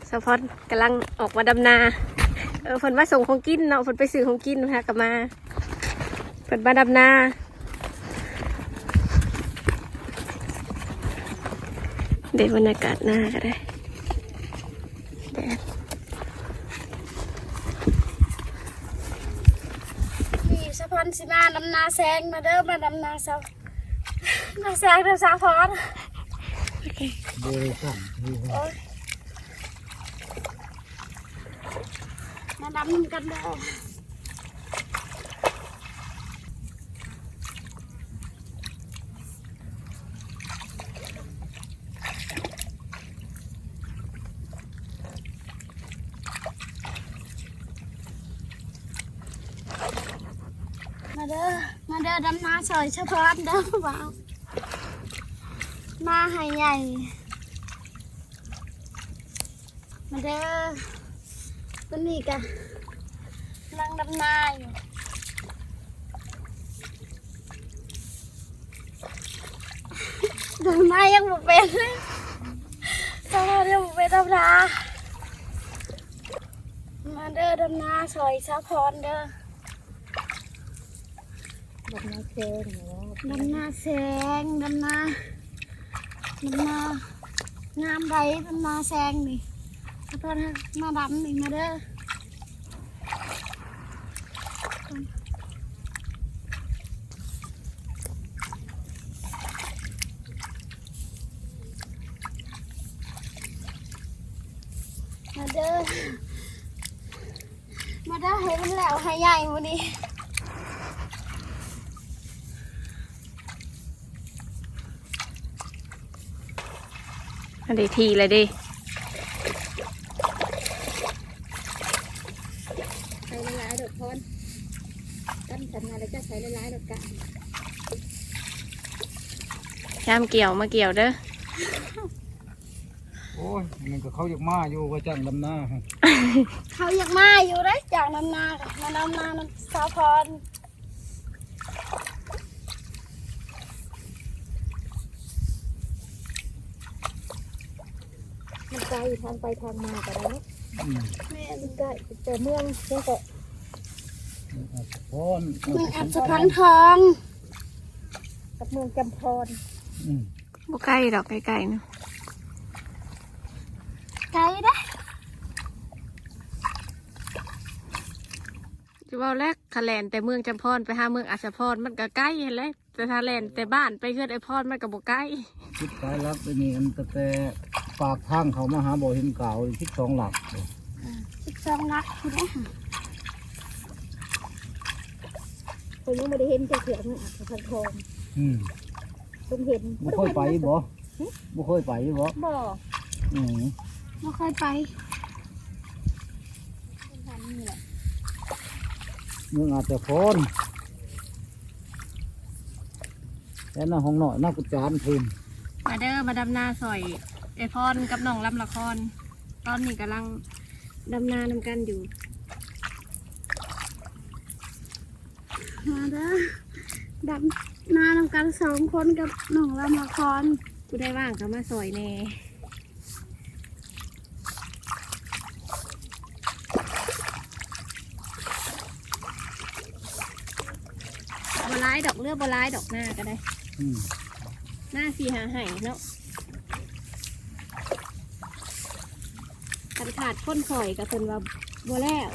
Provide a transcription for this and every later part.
ສາວພອນກຳລັງອອກມາດຳນາ. ເອີ ເພິ່ນມາສົ່ງຂອງກິນເນາະ, ເພິ່ນໄປຊື້ຂອງກິນ ຫາກະມາ. ເພິ່ນມາດຳນາ. ເດ້ ບັນຍາກາດນາກະໄດ້ ແດດ. ນີ້ສາວພອນຊິມາດຳນາແຊງ. ມາເດີ ມາດຳນາສາວ ນາແຊງເດີສາວພອນ. ໂອເຄ ໂອ້ຍ ມາດຳນຳກັນເດີ. ມາເດີ ມາເດີ ດຳນາຊ່ອຍສາວພອນເດີ ບ່າວ ນາໃຫ້ໃຫຍ່. ມາເດີ ຕອນນີ້ກະກຳລັງດຳນາຢູ່. ດຳນາຍັງບໍ່ເປັນ ສາວພອນຍັງບໍ່ເປັນດຳນາ. ມາເດີ ດຳນາຊ່ອຍສາວພອນເດີ. ດຳນາແຊງເນາະ ດຳນາແຊງ ດຳນາ ດຳນາງາມໃດ ດຳນາແຊງນີ້. ສາວພອນມາດຳນີ້ ມາເດີ. ມາເດີ ມາເດີ ໃຫ້ມັນແລ້ວໃຫ້ໃຫຍ່ມື້ນີ້. ອັນນີ້ທີ່ລະເດ້ ໃສ່ຫຼາຍໆ ດອກພອນ ກັນສັນງານແລ້ວຈະໃສ່ຫຼາຍໆ ດອກກະ ຍາມກ່ຽວມາກ່ຽວເດີ. ໂອ້ຍ ມັນກະເຂົາຢາກມາຢູ່ວ່າຈ້າງດຳນາ ເຂົາຢາກມາຢູ່ເດ້ ຈ້າງດຳນາ ມາດຳນານຳສາວພອນ. ມັນໄກ ທາງໄປທາງມາກະໄດ້ເນາະ. ອືມ ແມ່ນ ມັນໄກ ແຕ່ເມືອງ ເມືອງກະ ເມືອງອັດສະພອນ ເມືອງອັດສະພັງທອງ ກັບເມືອງຈຳພອນ. ອືມ ບໍ່ໄກດອກ ໃກ້ໆ ນະ ໄກເດ້. ຈະເວົ້າແລ້ວ ຄັນແລ່ນແຕ່ເມືອງຈຳພອນໄປຫາເມືອງອັດສະພອນ ມັນກະໄກຫັ້ນແຫຼະ ແຕ່ຖ້າແລ່ນແຕ່ບ້ານໄປເຮືອນອ້າຍພອນ ມັນກະບໍ່ໄກ. ຈຸດປາຍຫຼັກອັນນີ້ ອັນຕັ້ງແຕ່ປາກທາງເຂົ້າມາຫາບໍ່ເຫັນກາວ ສິບສອງຫຼັກ ເອີ ສິບສອງຫຼັກພຸ້ນເດ້. ຂ້ອຍຍັງບໍ່ໄດ້ເຫັນຈັກເທື່ອເມືອງອັດສະພັງທອງ. ອືມ ເພິ່ນເຫັນ ບໍ່ເຄີຍໄປບໍ່? ຫຶ? ບໍ່ເຄີຍໄປບໍ່? ບໍ່. ອືມ ບໍ່ເຄີຍໄປ. ເມືອງອັດສະພອນ ແລ້ວນະ ຫ້ອງນ້ອຍນະ ກຸດຈານພຸ້ນ. ມາເດີ ມາດຳນາຊ່ອຍເອື້ອຍພອນກັບນ້ອງລຳລະຄອນ. ຕອນນີ້ກຳລັງດຳນານຳກັນຢູ່. ມາເດີ ດຳນານຳກັນສອງຄົນກັບນ້ອງລຳລະຄອນ. ຜູ້ໃດວ່າງກະມາຊ່ອຍແດ່. ບໍ່ຫຼາຍດອກ ເຫຼືອບໍ່ຫຼາຍດອກ ນາກະໄດ້. ອືມ ນາສີ່ຫ້າໄຮ່ເນາະ. ຄັນຂາດຄົນຊ່ອຍກະເພິ່ນວ່າບໍ່ແລ້ວ.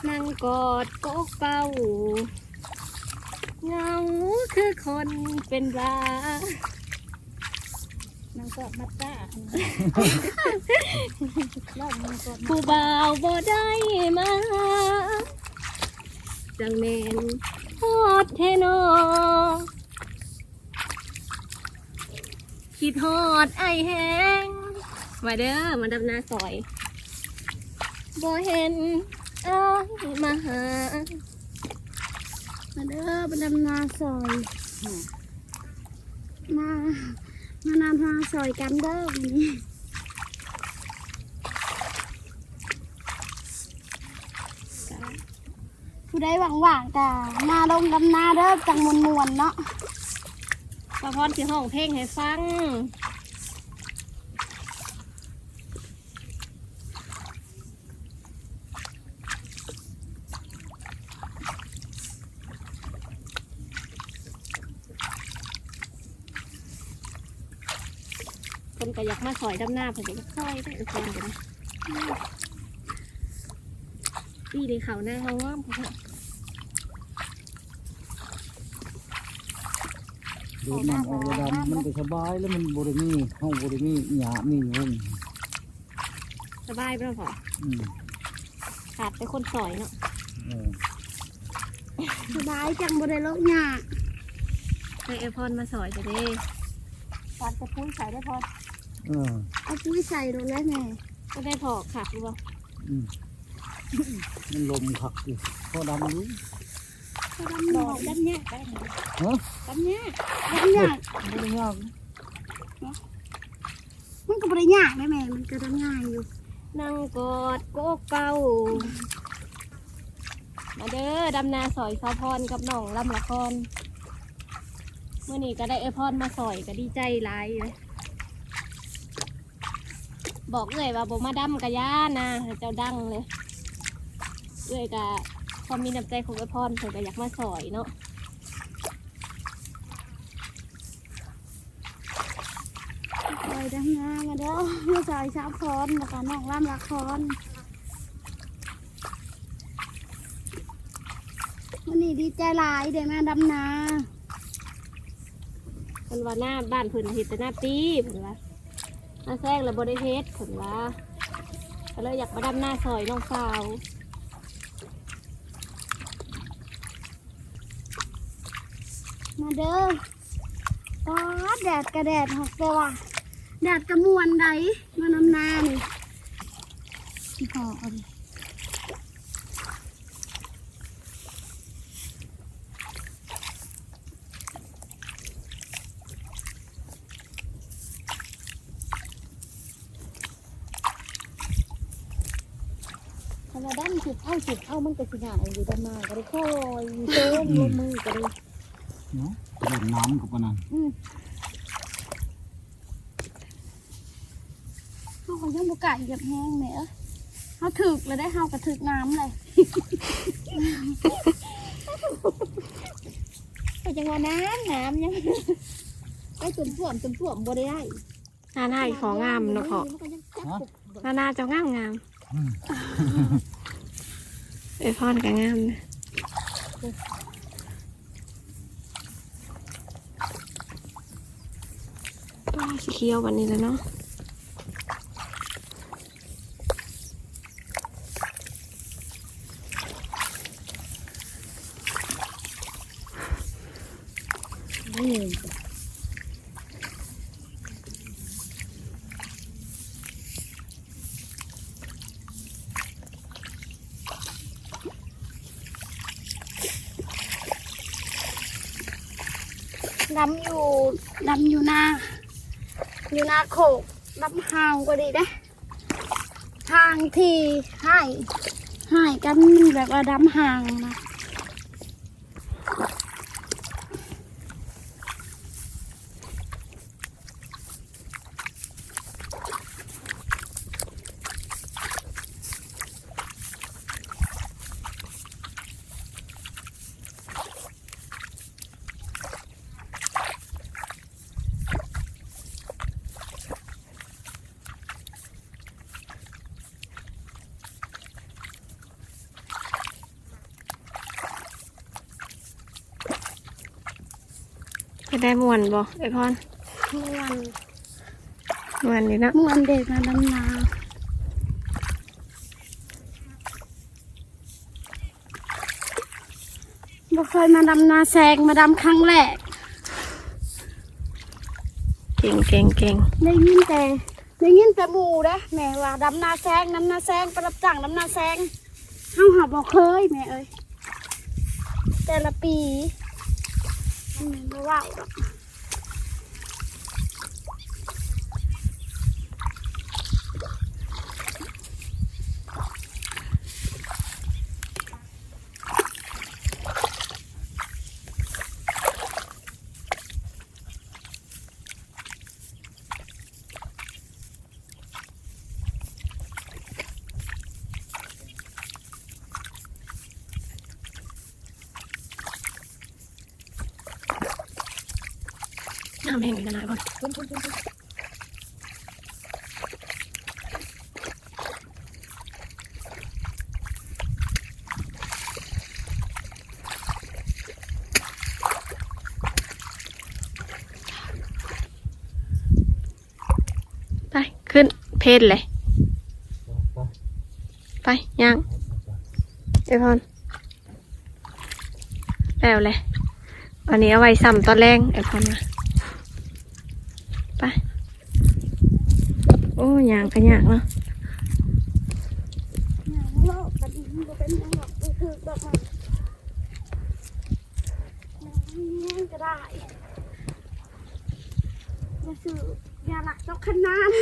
ນັ່ງກອດກົກເປົ່າ ເຫງົາຄືຄົນເປັນບ້າ. ນັ່ງກອດມັດຕາ ລອງນັ່ງກອດ ຜູ້ບ່າວບໍ່ໄດ້ມາຫາ ຈັ່ງແມ່ນຮອດແທ້ນໍ. ຄິດຮອດອ້າຍແຮງ ມາເດີ ມາດຳນາຊ່ອຍ ບໍ່ເຫັນອ້າຍມາຫາ. ມາເດີ ມາດຳນາຊ່ອຍ. ມາ ມານຳ ມາຊ່ອຍກັນເດີມື້ນີ້. ຜູ້ໃດວ່າງໆ ກະມາລົງດຳນາເດີ ຈັ່ງມ່ວນໆ ເນາະ. ສາວພອນຊິຮ້ອງເພງໃຫ້ຟັງ. ເພິ່ນກໍຢາກມາຊ່ອຍດຳນາ ເພິ່ນກໍຢາກຊ່ອຍເດ້ ເອີ ເພິ່ນກໍໄດ້. ປີນີ້ເຂົ້ານາງງາມໆ ພຸ້ນນະ. ໂດດນ້ຳອອກແລ້ວດຳ ມັນກໍສະບາຍແລ້ວ ມັນບໍ່ໄດ້ມີ ເຮົາບໍ່ໄດ້ມີຫຍ້າມີຫຍັງ. ສະບາຍບໍ່ພໍ່? ອືມ ຂາດແຕ່ຄົນຊ່ອຍເນາະ. ເອີ ສະບາຍ ຈັ່ງບໍ່ໄດ້ໂລກຍາກ. ໃຫ້ເອື້ອຍພອນມາຊ່ອຍເດີ. ຂາດແຕ່ປຸ໋ຍໃສ່ເດີ້ພໍ່. ເອີ ເອົາປຸ໋ຍໃສ່ໂລດແຫຼະແມ່. ກໍໄດ້ພໍຄັກຢູ່ບໍ່? ອືມ ມັນລົມຄັກຢູ່ ພໍດຳຢູ່. ພໍດຳຢູ່. ດຳຍາກໄດ໋. ຮະ? ດຳຍາກ. ດຳຍາກ. ບໍ່ໄດ້ຍາກ. ມັນກໍບໍ່ໄດ້ຍາກເດ້ແມ່ ມັນກໍດຳງ່າຍຢູ່. ນັ່ງກອດກົກເກົ່າ. ມາເດີ ດຳນາຊ່ອຍສາວພອນກັບນ້ອງລຳລະຄອນ. ມື້ນີ້ກໍໄດ້ເອື້ອຍພອນມາຊ່ອຍ ກໍດີໃຈຫຼາຍເລີຍ. ບອກເອື້ອຍວ່າບໍ່ມາດຳກະຢ່ານະ ໃຫ້ເຈົ້າດັງເລີຍ. ເອື້ອຍກະຄວາມມີນ້ຳໃຈຂອງເອື້ອຍພອນ ເພິ່ນກະຢາກມາຊ່ອຍເນາະ. ຊ່ອຍດຳນາມາເດີ ມາຊ່ອຍສາວພອນ ແລ້ວກະນ້ອງລຳລະຄອນ. ມື້ນີ້ດີໃຈຫຼາຍໄດ້ມາດຳນາ. ເພິ່ນວ່ານາບ້ານເພິ່ນເຮັດແຕ່ນາປີ ເພິ່ນວ່າ ນາແຊງລະບໍ່ໄດ້ເຮັດ ເພິ່ນວ່າ ກໍເລີຍຢາກມາດຳນາຊ່ອຍນ້ອງສາວ. ມາເດີ ປາດ ແດດກະແດດ ແຕ່ວ່າແດດກະມ່ວນໃດ໋ ມານຳນານີ້. ອີ່ພໍ່ເອົາດິ. ຄັນວ່າດຳສຸບເອົາ ສຸບເອົາ ມັນກໍຊິງ່າຍຢູ່ ດຳນາກໍໄດ້ຄ່ອຍເຕີມ ອືມ ລົງມືກໍໄດ້ເນາະ ເລື່ອນນ້ຳກໍປານນັ້ນ. ອືມ ເຮົາກໍຍັງບໍ່ກ້າຢຽບແຮງແມ່ເອີຍ ເຮົາຖືກແລ້ວເດ້ ເຮົາກໍຖືກນ້ຳແລ້ວ. ກໍຈັ່ງວ່ານ້ຳ ນ້ຳຍັງໄປຖ້ວມໆ ຖ້ວມໆ ບໍ່ໄດ້. ນານາອີ່ພໍ່ງາມເນາະພໍ່. ຮະ? ນານາເຈົ້າງາມໆ. ອືມ ເອື້ອຍພອນກໍງາມນະ. ວ້າ ສີຂຽວບັດນີ້ແຫຼະເນາະ. ດຳຢູ່ ດຳຢູ່ນາ ຢູ່ນາໂຄກ ດຳຫ່າງກວ່ານີ້ເດ້. ທາງທີ່ໃຫ້ ໃຫ້ກັນແບບວ່າດຳຫ່າງນະ. ເຮັດໄດ້ ມ່ວນບໍ່ເອື້ອຍພອນ? ມ່ວນ ມ່ວນດີເນາະ ມ່ວນເດ ມາດຳນາ. ບໍ່ເຄີຍມາດຳນາແຊງ ມາດຳຄັ້ງແລກ. ເກັ່ງໆໆ ໄດ້ຍິນແຕ່ ໄດ້ຍິນແຕ່ໝູ່ເດ້ ແມ່ວ່າດຳນາແຊງ ດຳນາແຊງ ໄປຮັບຈ້າງດຳນາແຊງ. ເຮົາຫາບໍ່ເຄີຍແມ່ເອີຍ ແຕ່ລະປີ ແມ່ບໍ່ເວົ້າດອກ. ນ້ຳແຫ້ງອີກແລ້ວນະ ໄປ ຂຶ້ນ ເພນເລີຍ ໄປ ຍ່າງ ເອື້ອຍພອນ ແລ້ວແຫຼະ ອັນນີ້ເອົາໄວ້ຊ່ຳຕອນແລງ ເອື້ອຍພອນວ່າ ໄປ ໂອ້ ຍ່າງກະຍາກເນາະ ຍ່າງເລາະກະດີ ບໍ່ເປັນຫຍັງດອກ ຖືກດອກ ແມ່ນກະໄດ້ ຢ່າຊື້ ຢ່າລັກຕອກຄັນນານະ.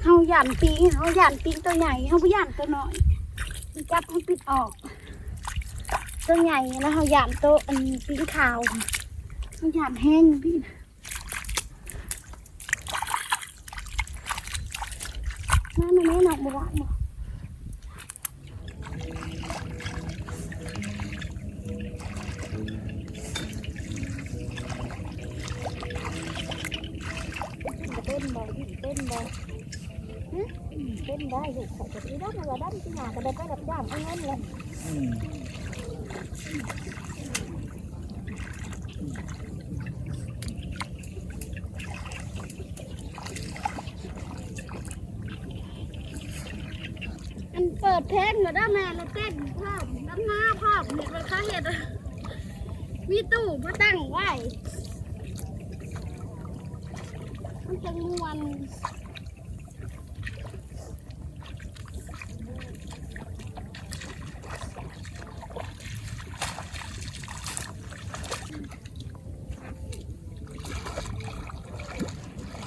ເຮົາຢ້ານປິງ ເຮົາຢ້ານປິງໂຕໃຫຍ່ ເຮົາບໍ່ຢ້ານໂຕນ້ອຍ ມັນຈັບ ເຮົາປິດອອກ ໂຕໃຫຍ່ ແລ້ວເຮົາຢ້ານໂຕ ອັນ ປິງຂາວ ເຮົາຢ້ານແຮງປິງ. ມາແມ່ນ້ອງບໍ່ວ່າງບໍ່ ເປັນບໍ່ ເປັນບໍ່ ຫຶ ເປັນໄດ້ລູກ ຂ້ອຍກໍຊິດຳວ່າດຳ ປີໜ້າກໍໄດ້ໄປຮັບຈ້າງເອົາເງິນແລ້ວ. ອັນເປີດເພງແລ້ວເດີແມ່ ແລ້ວເຕັ້ນພ້ອມ ດຳນາພ້ອມ ເຫັນມັນເຂົາເຮັດ ມີຕູ້ມາຕັ້ງໄວ້ ມັນຈັ່ງມ່ວນ.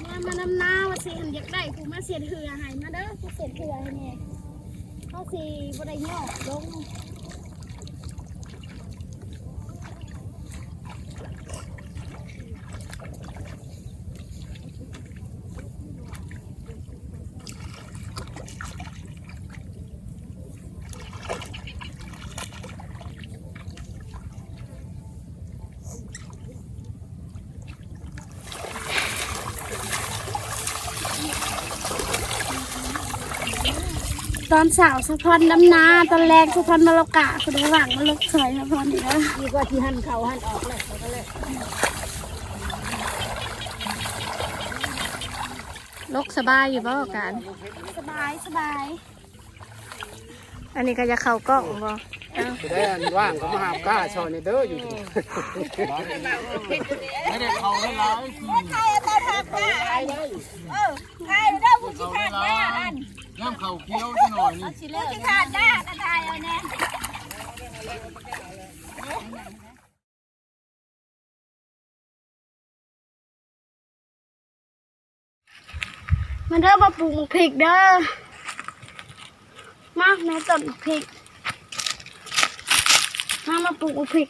ຍາມມານຳນາວ່າຊິ ຄັນຢາກໄດ້ຜູ້ມາເຊັດເຮືອໃຫ້ ມາເດີ ມາເຊັດເຮືອໃຫ້ແດ່ ເຮົາຊິບໍ່ໄດ້ຍໍ້ລົງ. ຕອນເຊົ້າສະພອນດຳນາ ຕອນແລງສະພອນມາລົກກະ ຜູ້ໃດວ່າງມາລົກຊ່ອຍສະພອນນີ້ເດີ ດີກວ່າຊິຫັນເຂົ້າຫັນອອກແລ້ວ ລົກສະບາຍຢູ່ບໍ່ການ? ສະບາຍ ສະບາຍ. ອັນນີ້ກໍຢາກເຂົ້າກ້ອງບໍ່? ຜູ້ໃດອັນວ່າງກໍມາຫາບກ້າຊ່ອຍນີ້ເດີ ຢູ່ ບໍ່ໄດ້ເຂົ້າຫຼາຍ ໄທເອົາແຕ່ຫາບກ້າ ເອີ ໄທເດີ ຜູ້ຊິຂາດກ້າຫັ້ນ ຍາມເຂົ້າຂຽວຈັກໜ້ອຍນີ້ ຜູ້ຊິຂາດກ້າກໍໄທເອົາແດ່. ມາເດີ ມາປູກໝາກພິກເດີ ມາແມ່ຕົ້ນໝາກພິກ ມາ ມາປູກໝາກພິກ.